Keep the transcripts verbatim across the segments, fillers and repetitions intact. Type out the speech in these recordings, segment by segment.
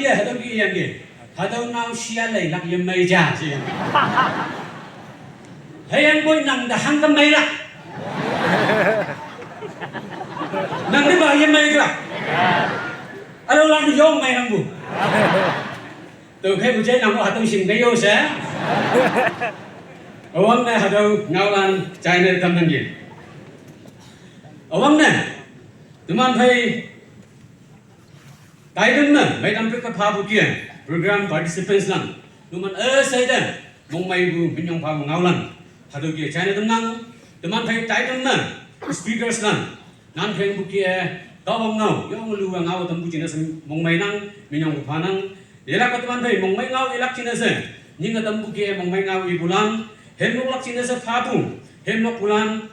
Ye, hatüo ki yangki. Hatüo ngao shia leilak yemei ja she. Hüyangpoi nang te hangke meilak. Nang te pa yemei lak. Alo lang yong mei nangpu. Tüokhei pu jai nang hatüo shing te yo she. Üwangne hatüo ngaolan jaine tamnangki. Üwangne, teman phei taitam me meitam pik phapu ki program participants lan, numan üshei te mongmeipu minyong phapu ngaolan hatüo ki jaine tamnang. Teman phei taitam me speakers lan, nan phengpu ki Kahwang ngao yonge luwe ngao tampu jingne she mongmeinang, minyong phanang. Yelakpe teman phei mongmei ngao ilak jingne she nyinge tampu ki mongmei ngao ipulan, hemloklak jingne she phapu hemlokpulan,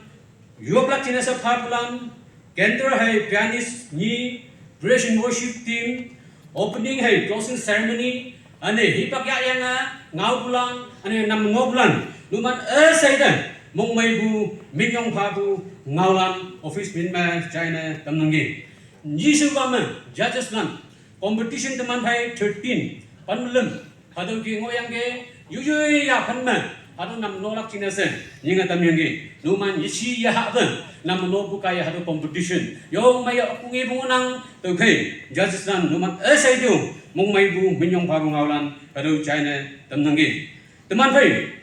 yoplak jingne she phapulan, cantor hei pianist nyi, praise and worship team, opening hei closing ceremony, üne hipak yahyange ngaopulan, üne nam ngohpulan, numan üshei te mongmeipu minyong phapu ngaolan office min me jaine tamnangki. Nyishepa me judges lan competition teman phei thirteen, panlüm, hatüo ki ngohyangki, yuyoi yaphan me hatüo nam nolak jingne she nyinge tamyangki. Numan yeshi yahahpe nam nopu kaiye hatüo competition yong meiye okpu ngepu ngohnang. Tüokhei judges lan numan üshei tüo mongmeipu minyong phapu ngaolan hatüo jaine tamnangki. Teman phei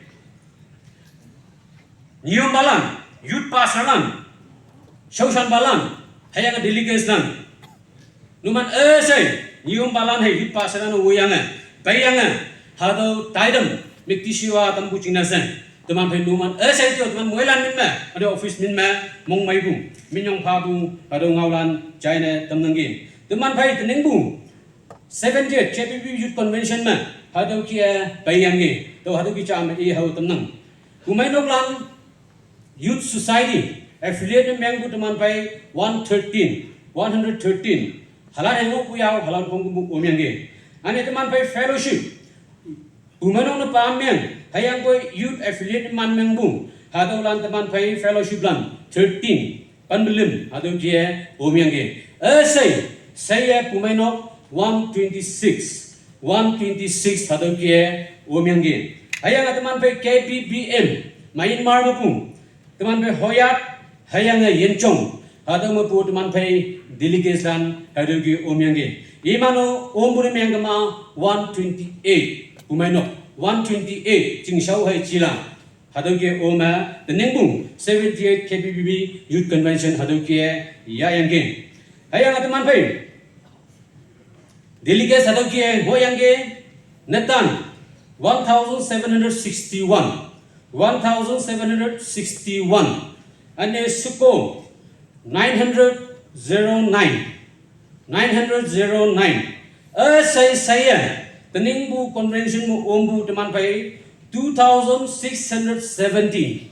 nyiyongpalan, youth pastorlan, shaoshanpalan, hüyange delegates lan, numan üshei nyiyongpalan hei youth pastorlan woyange, peiyange, hatüo taitam müktishiwa tampu jingne she teman phei numan üshei tüo teman moilan min me, hatüo office min me mongmeipu minyong phapu hatüo ngaolan jaine tamnangki. Teman phei teningpu seventieth K B B B Youth Convention me hatüo ki-e peiyangki. Tüo hatüo ki ja me i hao tamnang. Pumeinoklan Youth Society affiliate mengpu teman phei one thirteen, one hundred thirteen, halan hei ngohpu yao halan khongkümpu omyangki. Üne teman phei fellowship, pumeinok ne pa meng, hüyangpoi youth affiliate man mengpu, hatüolan teman phei fellowship lan thirteen, panpelüm hatüo ki-e omyangki. Üshei, sheye pumeinok one twenty-six, one twenty-six hatüo ki-e omyangki. Hüyange teman phei K B B M Myanmar mepu teman phei Hoyat, hüyange Yenchong, hatüo mepu teman phei delegates lan hatüo ki omyangki. Iman-o ompu ne meng kema one twenty-eight pumeinok, one twenty-eight chingshao hei jila. Hatüo ki ome teningpu seventieth K B B B Youth Convention hatüo ki-e yahyangki. Hüyange teman phei delegates hatüo ki ngohyangki, netan one thousand seven hundred sixty-one, one thousand seven hundred sixty-one, üne sheko nine hundred zero nine, nine hundred zero nine. Üshei sheye teningpu convention me ompu teman phei two thousand six hundred seventy,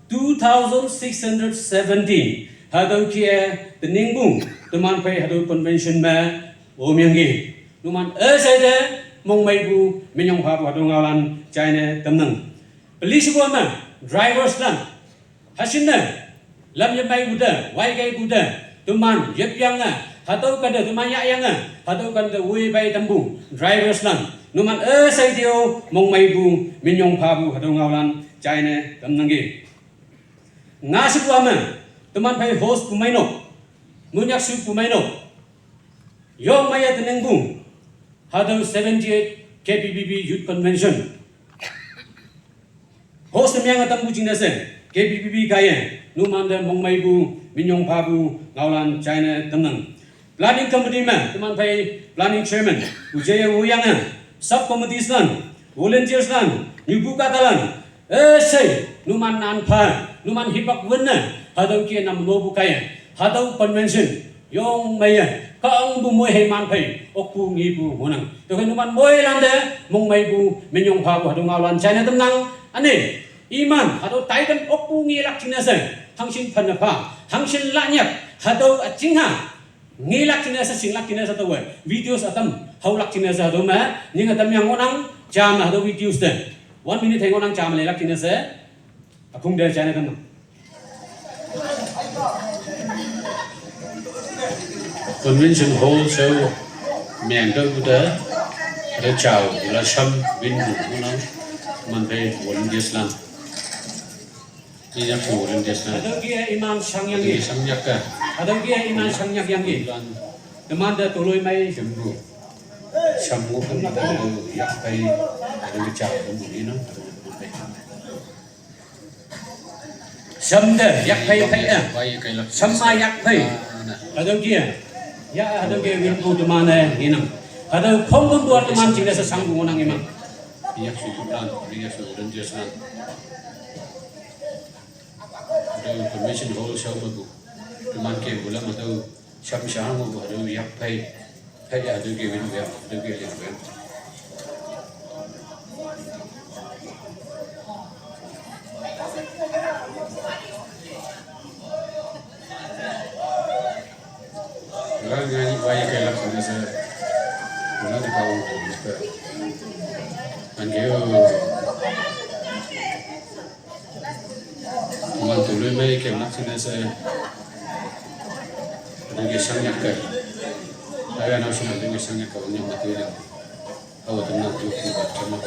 two thousand six hundred seventy. Hatüo ki-e teningpu teman phei hatüo convention me omyangki. Numan üshei te mongmeipu minyong phapu hatüo ngaolan jaine tamnang. Peli sheko me drivers lan, hashinne lam yemeipu te, waikeipu te, teman yepyange, hatüo kante teman yahyange, hatüo kante woipei tampu drivers lan, numan üshei tüo mongmeipu minyong phapu hatüo ngaolan jaine tamnangki. Nga sheko me teman phei host pumeinok, monyakshu pumeinok, yong meiye teningpu hatüo seventieth K B B B Youth Convention host ne menge tampu jingne she K B B B kaiye numante mongmeipu minyong phapu ngaolan jaine tamnang. Planning committee me teman phei planning chairman ujeye woyange, sub committees lan, volunteers lan, nyupu kahtalan, üshei numan nan pha, numan hipak wünne, hatüo ki nam nopu kaiye, hatüo convention yong meiye, kahngpu moi heiman phei okpu ngepu ngohnang. Tüokhei numan moilante mongmeipu minyong phapu hatüo ngaolan jaine tamnang. Üne iman hatüo taitam okpu ngelak jingne she, hangshin phanne pha, hangshin lanyak, hatüo üjingha ngelak jingne she, shinglak jingne she taowe videos ütam haolak jingne she hatüo me nyinge tamyang ngohnang. Ja me hatüo videos te one minute hei ngohnang, ja me leilak jingne she ükhong te jaine tamnang. Convention hall shao meng tüopu te Ada chao, ila sham, win bu, unang, man pei, volunteers lan. Ni yak su volunteers lan. Ada kia iman shang yang ye. Sham yak ka. Ada kia iman shang yak yang ye. Lan. Teman da toloi mai. Sham bu. Sham bu kan ada yak pei, ada chao, sham bu ni nang, ada man pei. Sham de, yak phei phei eh. Sham ma yak phei. Hadau kia. Ya, hadau kia win bu teman eh, inang. Hadau khong pun buat teman cina sesang bu nang imang. Yak su tulan, yak su dan jas nan. Hadau permission hall sham bu. Teman ke bulan hadau Sham shang bu hadau yak phei. Phei ya hadau ke win bu ya, hadau ke ling bu ya. Wala nga ni wai ke lak sana sa. Wala ni kau tu. An ke yo. Teman toloi mai kem nak sini se. Ada ke shang yak ke. Ada nak sini ada ke shang yak ke, orang yang mati dah. Awak tenang tu, kita cuma.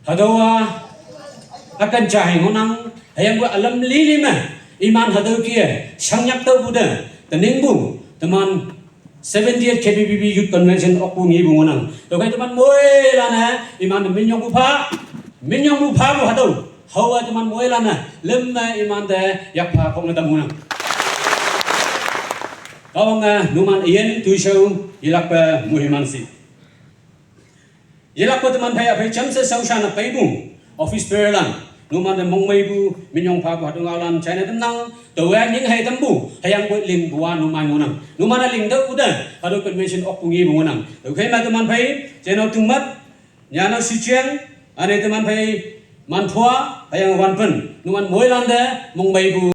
Hadau a, akan chai ngonang, hayang bu alam lili ma, iman hadau kia, shang yak tau bu da, tening bu, teman seventieth K B B B Youth Convention ok bu ngi bu ngonang. Tokai teman moi lana, iman minyong bu pha, minyong bu pha bu hadau. Hawa teman moi lana, lem na iman de yak pha kong na tam ngonang. Kawang na numan iyen tu show, ilak pa muhiman si. Yelak pa teman phei aphei cham se sau shan aphei bu. Office bearer lan. Numan de mongmei bu, minyong pha bu hadung au lan china tem nang. Tawa nying hai tem bu. Hayang bu ling bu wa numan ngunang. Numan a ling dau uda. Hadau convention ok bu ngi bu ngunang. Tau khai ma teman phei. China tumat. Nyana sichiang. Ane teman phei. Man phua. Hayang wan pen. Numan moi lan de. Mongmei bu.